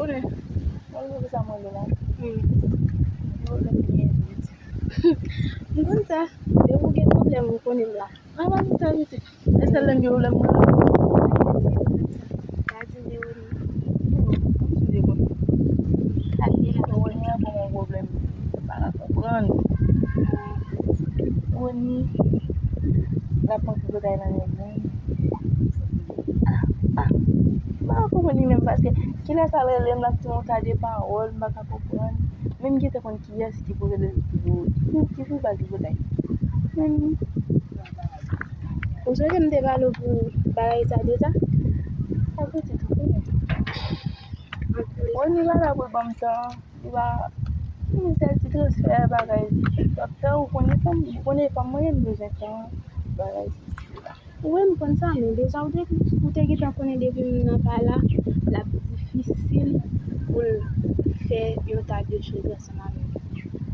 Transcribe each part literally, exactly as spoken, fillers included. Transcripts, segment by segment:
Mwen, mwen, sa mwen la. Hmm. Yo, lè m gen vit. M konn sa. Depi w gen pwoblèm, ou konnen m la. Mwen pa di sa, mesye. Èske lè m gen pwoblèm, mwen la? Pa di de Roni. Kòmsi w te konn? Sa vle la. Roni an ban mwen pwoblèm. M pa ka konprann. Roni, l ap pran tripotay nan men mwen. Ah, ah. M pa ka konprann li menm, paske kilès l ap rele m, l ap di yon ta de pawòl, m pa ka konprann. Menm gentan konn kiyès ki pou rele l pou, ki pou, ki pou ba l tripotay. Menm. Ou sonje m te pale w pou bagay sa deja? Sa pitit ou konnen. Roni pa la pou l ban m tan. Li pa, li sèl ti transfè bagay. L ap fè, ou konnen fanm, ou konnen fanm mwen, m bezwen tan bagay. Wi, m konn sa, men deja ou te, ou te gentan konnen depi m nan pa la, l ap difisil pou l fè yon ta de choz ansanm avè m.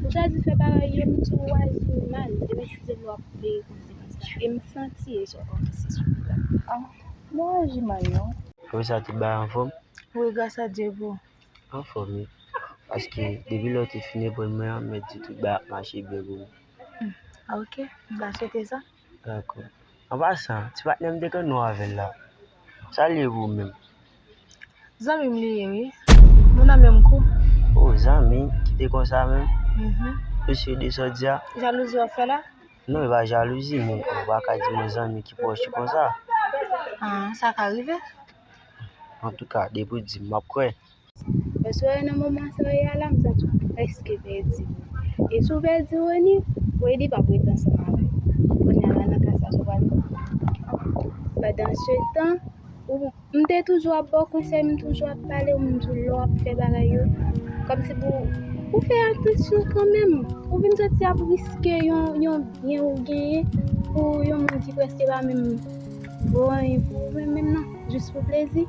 Ou chwazi fè bagay yo, m di w aji mal, demen si se vle w ap peye konsekans la. E m santi e sa w kòmanse sou li la. Ah, m aji mal, non. Kòman sa, tout bagay anfòm? Wi, gras a Dye, bro. Anfòm, wi. Paske depi lè w te fin reponn mwen an, m mèt di tout bagay ap mache byen pou mwen. Hmm, ah, ok, m ta swete sa. Dakò. An pasan, ti patnè m te konn nou avè l la. Sa l ye pou ou menm? Zanmi m li ye, wi. Nou nan menm kou. O, zanmi, ki te konsa menm? Mhm. Mesye, de sa w di a? Jalouzi w ap fè la? Non, e pa jalouzi, men ou pa ka di yon zanmi ki pwòch ou konsa. Ah, sa ka rive. Antouka, depi w di m, m ap kwè. Paske nan moman sa w ye a la, m santi w prèske pèdi. E si w pèdi Roni, Roni p ap ret ansanm avè w. Kounye a la, nan ka sa, sa w pral fè? Pandansetan, ou, m te toujou ap ba w konsèy, m toujou ap pale w, m di w lè w ap fè bagay yo, kòmsi pou ou fè atansyon kanmenm. Ou vin santi ap riske yon, yon byen ou genyen pou yon moun ki prèske pa menm vo anyen pou ou menm, menm non, jis pou plezi.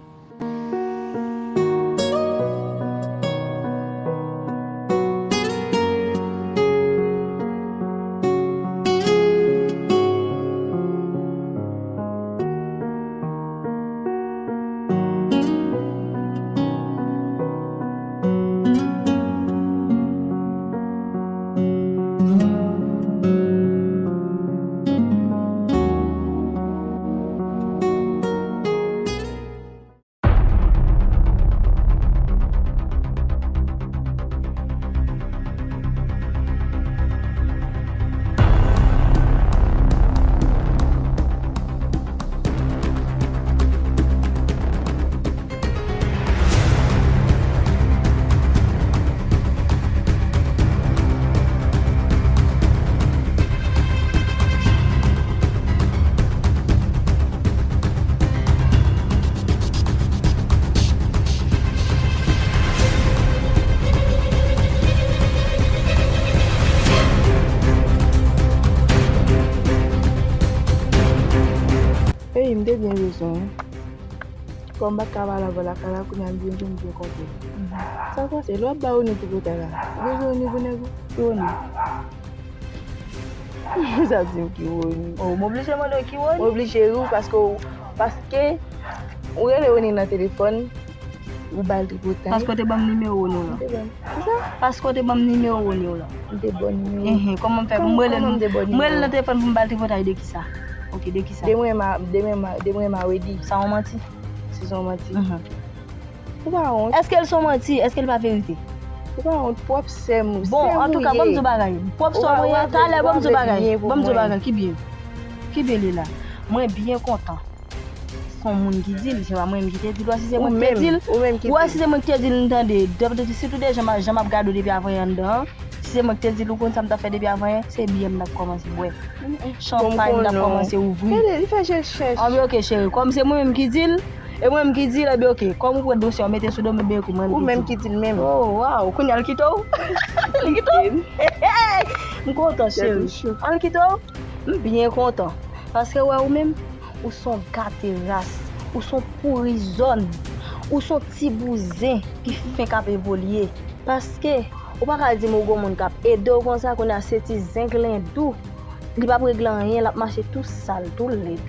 Ey, m te byen bezwen. Kòm m pa t ka pale avè w lakay la, kounye a m vin, vin byen konte. Mhm. Sa w panse? Lè w ap ba Roni tripotay la, ou bezwen Roni pou nèg ou? Ki Roni? Sa di m ki Roni. Oh, m oblije mande w ki Roni? M oblije ri w paske w, paske ou rele Roni nan telefòn, ou ba l tripotay. Paske w te ban m nimewo Roni w la. M te ban l. Kisa? Paske w te ban m nimewo Roni w la. M te ba w nimewo. Enhen, kòman m fè pou m rele l? Kòman m te ba w nimewo? M rele l nan telefòn pou m ba l tripotay de kisa? Ok, de kisa? Demen ma, demen ma, demen ma redi. Sa yon manti? Se yon manti. Mhm. Ou pa wont? Èske l se yon manti? Èske l pa verite? Ou pa wont? Pwòp sè m, bon, sè m ou ye. Antouka, ban m di w bagay. Pwòp sè w mwen ye, talè, ban m di w bagay. Ban m di w bagay, ki byen? Ki byen li la? Mwen byen kontan. Se yon moun ki di l, se pa mwen menm ki te di l. Ou wè si se mwen ki te di l, ou wè si se mwen ki te di l, m tande. Depi, depi, sitou de jan m, jan m ap gade w depi avan yè anndan an. Si se mwen ki te di l, ou konn sa m t ap fè depi avan yè, se byè m t ap kòmanse bwè. Chanpay m t ap kòmanse ouvri. Gade, li fè je l chèch. Anben, ok, cheri, kòm se mwen menm ki di l, e mwen menm ki di l, ebyen, ok, kòm ou pran dosye a, ou mete sou do m, ebyen, ok, mwen menm ki di l. Ou menm ki di l menm. Oh, waw, kounye a l kite w? Li kite w? M kontan, cheri. Al kite w? M byen kontan. Paske, wè, ou menm, ou s on gate ras, ou s on pouri zòn, ou s on ti bouzen ki fenk ap evolye. Paske, ou pa ka di m ou gon moun k ap ede w konsa, kounye a se ti zenglendou. Li p ap regle anyen, l ap mache tou sal, tou lèd.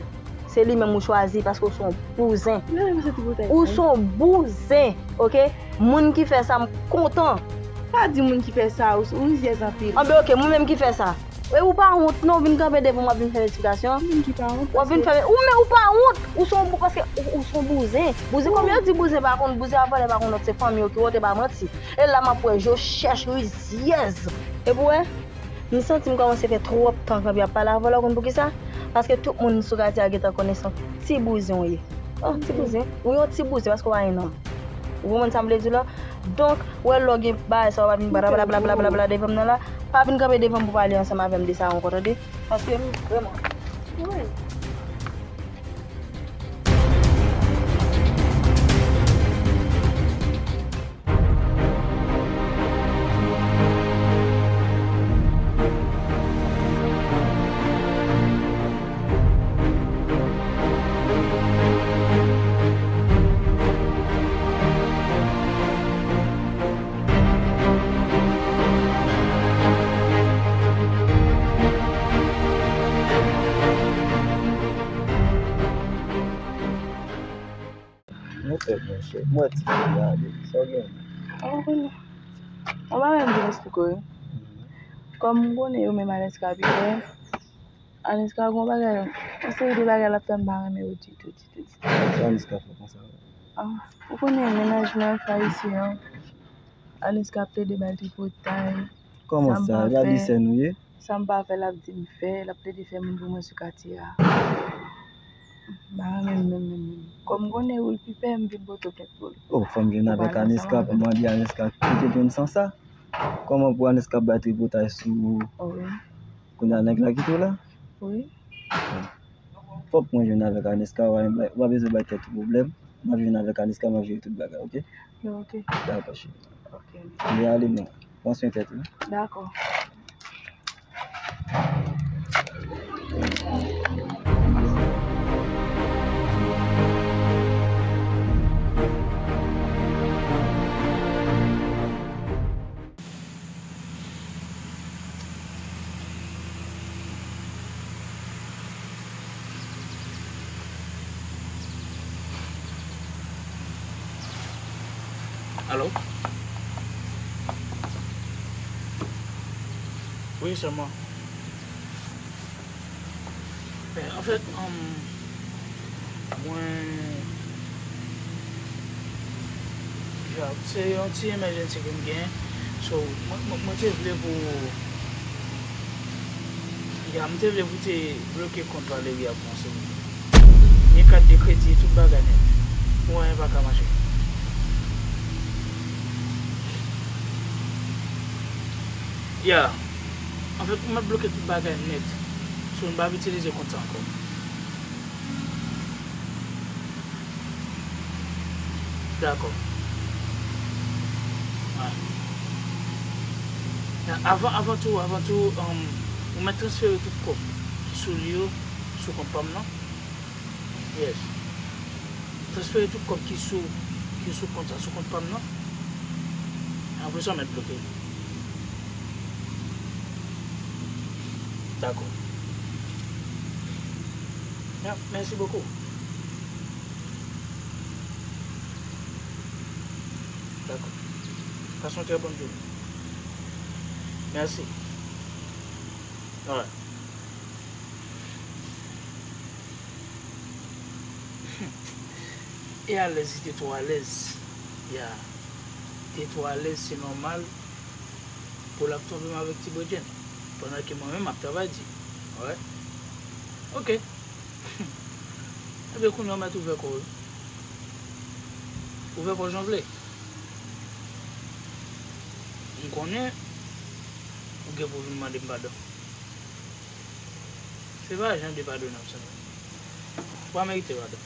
Se li menm ou chwazi paske ou se yon bouzen. Ou se yon bouzen, oke? Moun ki fè sa, m kontan. Pa di moun ki fè sa, ou, ou rizyèz anpil. Anben, oke, mwen menm ki fè sa. E ou pa wont, non, ou vin kanpe devan m, w ap vin fè m esplikasyon. Ou menm ki pa wont, w ap vin fè, ou men ou pa wont. Ou se yon bou-, paske ou, ou se yon bouzen. Bouzen, kòm yo di bouzen pa konn, bouzen ap vòlè pa konn lòt, se fanmi yo ki wont, e pa manti. E la m ap wè je w chèch rizyèz. Epi w wè, m santi m kòmanse fè twòp tan kanpe ap pale avè w la, ou konn poukisa? Paske tout moun sou katye a gentan konnen se yon ti bouzen w ye. Oh, ti bouzen. Ou yon ti bouzen paske w pa gen nanm. Ou konprann sa m vle di w la? Donk, ou wè lè w gen bagay sa, w pa vin blablabla devan m nan la. Pa vin kanpe devan m pou pale ansanm avè m de sa ankò, tande? Paske m, vrèman. Wi. Mwen fè byen chè. Mwen ti fi a, baby. Sa w gen? Mwen pa menm vin esplike w. Kòm m konnen yo menm Aleska pi fè, Aleska gon bagay, yon seri de bagay l ap fè m pa renmen yo ditou, ditou, ditou. Sa Aleska fè konsa? Ah, ou konnen mennaj mwen an fè ayisyen an. Aleska ap plede ba l tripotay. Kòman sa? L ap di sè nou ye? Sa m pa fè, l ap di m fè, l ap plede fè moun pou mwen sou katye a. M pa renmen l menm, menm, menm. Kòm m konnen wi l pi pè, m vin pote plent pou li. Oh, fò m jwenn avèk Aleska pou mande Aleska kote l jwenn san sa. Kòman pou Aleska bay tripotay sou ou? Kounye a nèg la kite w la? Wi. Fòk mwen jwenn avèk Aniska, w pa, w pa bezwen bay tèt ou pwoblèm. M ap jwenn avèk Aniska, m ap jere tout bagay, oke? Yo, oke. Dakò, cheri. Oke. Mwen ale non. Pran swen tèt ou. Dakò. Alo? Wi, sèlman. Men, anfèt, um, mwen, ya, se yon ti emèjènsi ke m gen. So, mwen, mwen, mwen te vle pou, ya, m te vle pou te bloke kont Valerie a pou mwen, silvouplè. Gen kat de kredi, tout bagay nèt. Pou mwen, pa ka mache. Ya. Anfèt, pou mwen bloke tout bagay nèt. So, m p ap itilize kont sa ankò. Dakò. Wi. Avan, avan tou, avan tou, um, ou mèt transfere tout kòb ki sou li yo sou kont pa m nan. Yes. Transfere tout kòb ki sou, ki sou kont sa, sou kont pa m nan. Apre sa, w mèt bloke. Dakò. Ya, mèsi bokou. Dakò. Pase yon trè bòn jounen. Mèsi. Alright. E alèz, li te twò alèz. Ya. Li te twò alèz, se nòmal pou l ap twonpe m avèk ti bredjenn. Pandan ke mwen menm m ap travay di. Alright. Oke. Ebyen, kounye a w mèt ouvè kò w wi. Ouvè kò w jan w vle. M konnen ou gen pou vin mande m padon. Se pa jan de padon n ap sa. Ou pa merite padon.